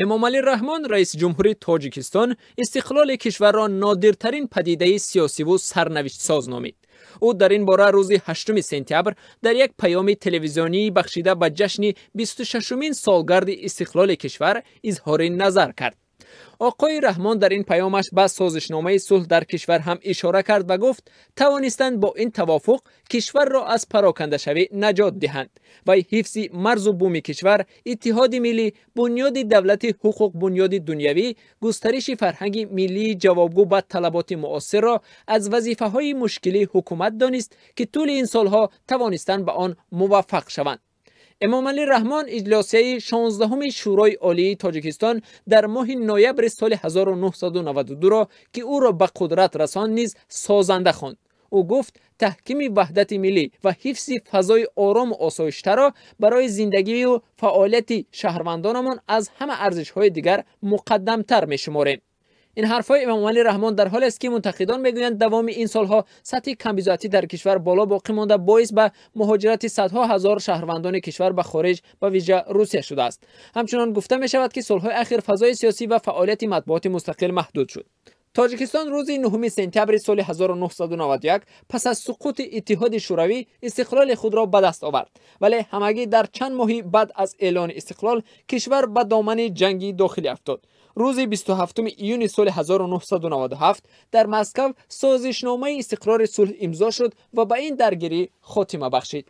Эмомалӣ Раҳмон, раиси ҷумҳури Тоҷикистон, истиқлоли кишварро нодиртарин падидаи сиёсиву сарнавиштсоз номид. Ӯ дар ин бора рӯзи 8 сентябр дар як паёми телевизионии бахшида ба ҷашни 26-умин солгарди истиқлоли кишвар изҳори назар кард. Оқои Раҳмон дар ин паёмаш ба созишномаи сулҳ дар кишвар ҳам ишора кард ва гуфт, тавонистанд бо ин тавофуқ кишварро аз парокандашавӣ наҷот диҳанд ва ҳифзи марзу буми кишвар, иттиҳоди миллӣ, бунёди давлати ҳуқуқбунёди дунявӣ, густариши фарҳанги миллии ҷавобгӯ ба талаботи муосирро аз вазифаҳои мушкилии ҳукумат донист, ки тӯли ин солҳо тавонистанд ба он муваффақ шаванд. Эмомалӣ Раҳмон иҷлосияи 16-уми Шӯрои Олии Тоҷикистон дар моҳи ноябри соли 1992-ро, ки ӯро ба қудрат расонд, низ созанда хонд. Ӯ гуфт, таҳкими ваҳдати миллӣ ва ҳифзи фазои орому осоиштаро барои зиндагию фаъолияти шаҳрвандонамон аз ҳама арзишҳои дигар муқаддамтар мешуморем. Ин ҳарфҳои Эмомалӣ Раҳмон дар ҳолест, ки мунтақидон мегӯянд, давоми ин солҳо сатҳи камбизоатӣ дар кишвар боло боқӣ монда, боис ба муҳоҷирати садҳо ҳазор шаҳрвандони кишвар ба хориҷ, ба вижа Русия шудааст. Ҳамчунон гуфта мешавад, ки солҳои ахир фазои сиёсӣ ва фаъолияти матбуоти мустақил маҳдуд шуд. Тоҷикистон рӯзи 9 сентябри соли 1991 пас аз суқути Иттиҳоди Шӯравӣ истиқлоли худро ба даст овард, вале ҳамагӣ дар чанд моҳи баъд аз эълони истиқлол кишвар ба домани ҷанги дохилӣ афтод. Рӯзи 27 июни соли 1997 дар Москав созишномаи истиқрори сулҳ имзо шуд ва ба ин даргирӣ хотима бахшид.